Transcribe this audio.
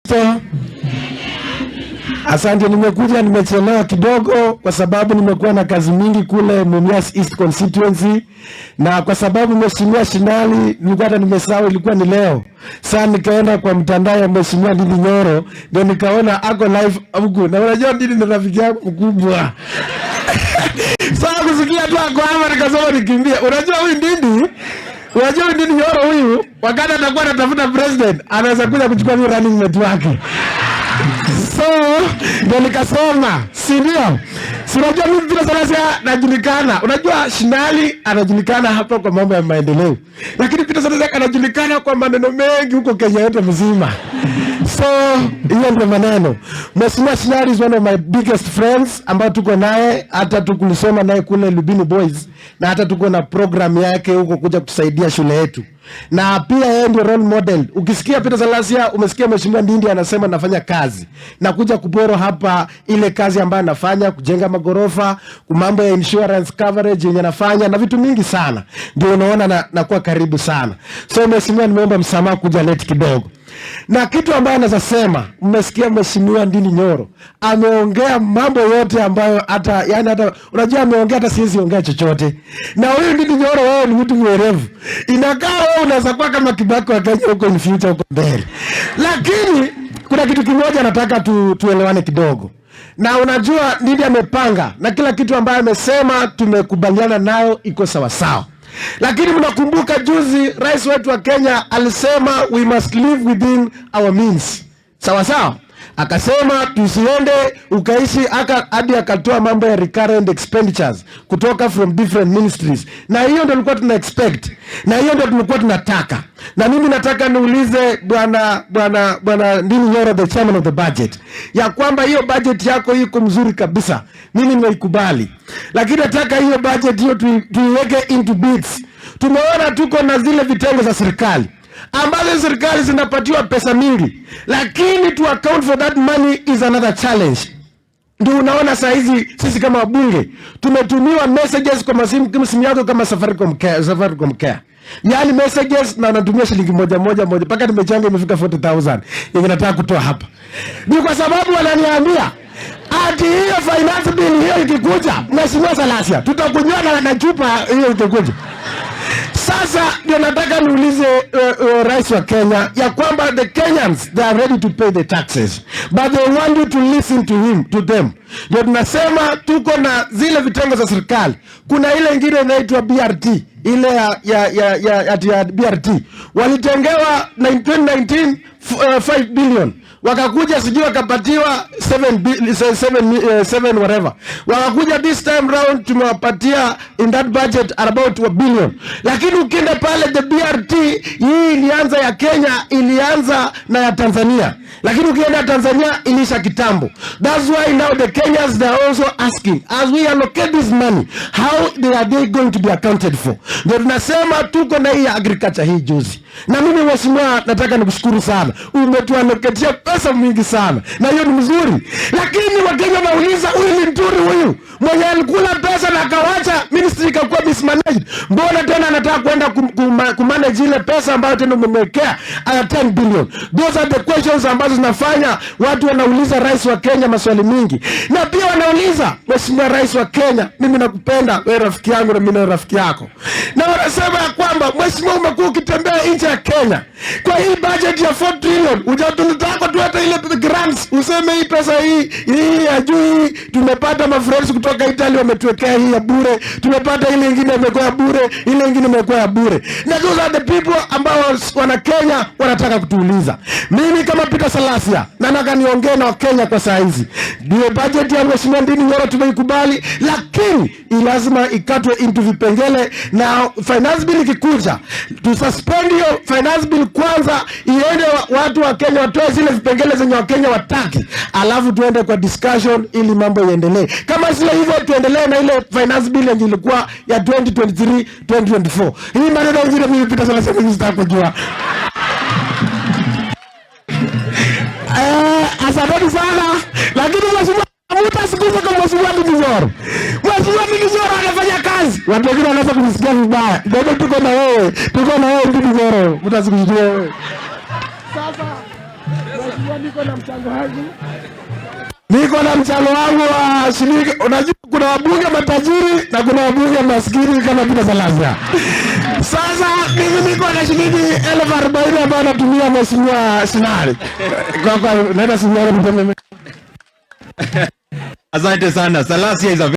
Kristo. Asante, nimekuja nimechelewa kidogo kwa sababu nimekuwa na kazi mingi kule Mumias East Constituency, na kwa sababu Mheshimiwa Shinali nilikuwa hata nimesahau ilikuwa ni leo. Sasa nikaenda kwa mtandao ya Mheshimiwa Ndindi Nyoro, ndio nikaona ako live huku, na unajua Ndindi ni rafiki yangu mkubwa. Sasa kusikia tu ako hapa nikasema nikimbie. Unajua huyu Ndindi, unajua huyu Ndindi Nyoro huyu, wakati atakuwa anatafuta president, anaweza kuja kuchukua huyu running mate wake. So ndio nikasema, si ndio? Si unajua mimi vile sana najulikana. Unajua Shinali anajulikana hapa kwa mambo ya maendeleo, lakini Peter Salasya anajulikana kwa maneno mengi huko Kenya yote mzima. So hiyo ndio maneno. Mheshimiwa Shinali is one of my biggest friends ambao tuko naye, hata tukulisoma naye kule Lubini Boys, na hata tuko na program yake huko kuja kutusaidia shule yetu, na pia yeye ndio role model. Ukisikia Peter Salasya, umesikia Mheshimiwa Ndindi anasema nafanya kazi na kuja kuborrow hapa ile kazi ambayo anafanya kujenga magorofa, mambo ya insurance coverage yenye anafanya na vitu mingi sana, ndio unaona nakuwa karibu sana. So mheshimiwa, nimeomba msamaha kuja late kidogo na kitu ambayo anaweza sema, mmesikia Mheshimiwa Ndindi Nyoro ameongea mambo yote ambayo hata yani, hata unajua ameongea hata siwezi ongea chochote. Na huyu Ndindi Nyoro, wewe ni mtu mwerevu, inakaa wewe unaweza kuwa kama Kibaki wa Kenya huko in future huko mbele, lakini kuna kitu kimoja nataka tuelewane kidogo na unajua Ndindi amepanga na kila kitu ambayo amesema tumekubaliana nayo iko sawasawa. Lakini mnakumbuka juzi rais wetu wa Kenya alisema we must live within our means, sawa sawa. Akasema tusiende ukaishi aka hadi akatoa mambo ya recurrent expenditures kutoka from different ministries, na hiyo ndio tulikuwa tuna expect, na hiyo ndio tulikuwa tunataka. Na mimi nataka niulize bwana Ndindi Nyoro, the chairman of the budget, ya kwamba hiyo budget yako iko mzuri kabisa, mimi nimeikubali, lakini nataka hiyo budget hiyo tuiweke into bits. Tumeona tuko na zile vitengo za serikali ambazo serikali zinapatiwa pesa mingi, lakini to account for that money is another challenge. Ndio unaona saa hizi sisi kama wabunge tumetumiwa messages kwa masimu, kama simu yako kama Safaricom Care, Safaricom Care. Yaani messages na natumia shilingi moja moja moja mpaka nimechanga imefika 40,000 yenye nataka kutoa hapa. Ni kwa sababu wananiambia ati hiyo finance bill hiyo ikikuja, Mheshimiwa Salasya, tutakunywa na chupa hiyo ikikuja. Sasa ndio nataka niulize rais wa Kenya ya kwamba the Kenyans, they are ready to pay the taxes, but they want you to listen to him to them. Ndio tunasema tuko na zile vitengo za serikali. Kuna ile ingine inaitwa BRT, ile ya BRT walitengewa 2019 5 billion, wakakuja sijui wakapatiwa 7 7 whatever, wakakuja this time round tumewapatia in that budget about 1 billion, lakini ukienda pale the BRT hii ilianza ya Kenya, ilianza na ya Tanzania, lakini ukienda Tanzania ilisha kitambo. That's why now the Kenyans, they are also asking, as we allocate this money, how they are they going to be accounted for? Ndio tunasema tuko na hii ya agriculture hii juzi, na mimi mheshimiwa, nataka nikushukuru sana, umetuallocatia pesa mingi sana, na hiyo ni mzuri, lakini Wakenya wanauliza, huyu Linturi huyu mwenye alikula pesa na akawacha ministry ikakuwa mismanaged, mbona tena anataka kwenda kumanage ile pesa ambayo tena umemwekea 10 billion? Those are the questions ambazo zinafanya watu wanauliza rais wa Kenya maswali mingi, na pia wanauliza, mheshimiwa rais wa Kenya, mimi nakupenda wewe rafiki yangu na mimi na rafiki yako, na wanasema ya kwamba mheshimiwa, umekuwa ukitembea nje ya Kenya kwa hii budget ya 4 trillion, hujatulitako tu hata ile grants, useme hii pesa hii hii ya juu hii tumepata mafriends kutoka Italy wametuwekea hii ya bure, tumepata ile ingine imekuwa ya bure, ile ingine imekuwa ya bure. Na those are the people ambao wana Kenya wanataka kutuuliza. Mimi kama Peter Salasya na nataka niongee na Wakenya kwa saa hizi, ndio budget ya mheshimiwa Ndindi Nyoro tumeikubali, lakini lazima ikatwe into vipengele, na finance bill ikikuja tususpend hiyo finance bill kwanza, iende watu wa Kenya watoe zile vipengele zenye Wakenya wataki, alafu tuende kwa discussion ili mambo iendelee. Kama sio hivyo, tuendelee na ile finance bill yenye ilikuwa ya 2023 2024. Hii maneno ingine mimi Peter Salasya mimi sitaki kujua. Asanteni sana, lakini mheshimiwa mtasikuza kwa mheshimiwa Ndindi Nyoro. Mheshimiwa Ndindi Nyoro anafanya kazi. Watu wengine wanaweza kunisikia vibaya. Ndio tuko na wewe, tuko na wewe Ndindi Nyoro. Mtasikuza wewe. Sasa Mheshimiwa, niko na mchango wangu, niko na mchango wangu wa shilingi. Unajua kuna wabunge matajiri na kuna wabunge maskini kama vile Salasya. Sasa mimi niko na shilingi 40,000 ambayo natumia Mheshimiwa Shinali. Kwa naenda simu yangu. Asante sana. Salasya is a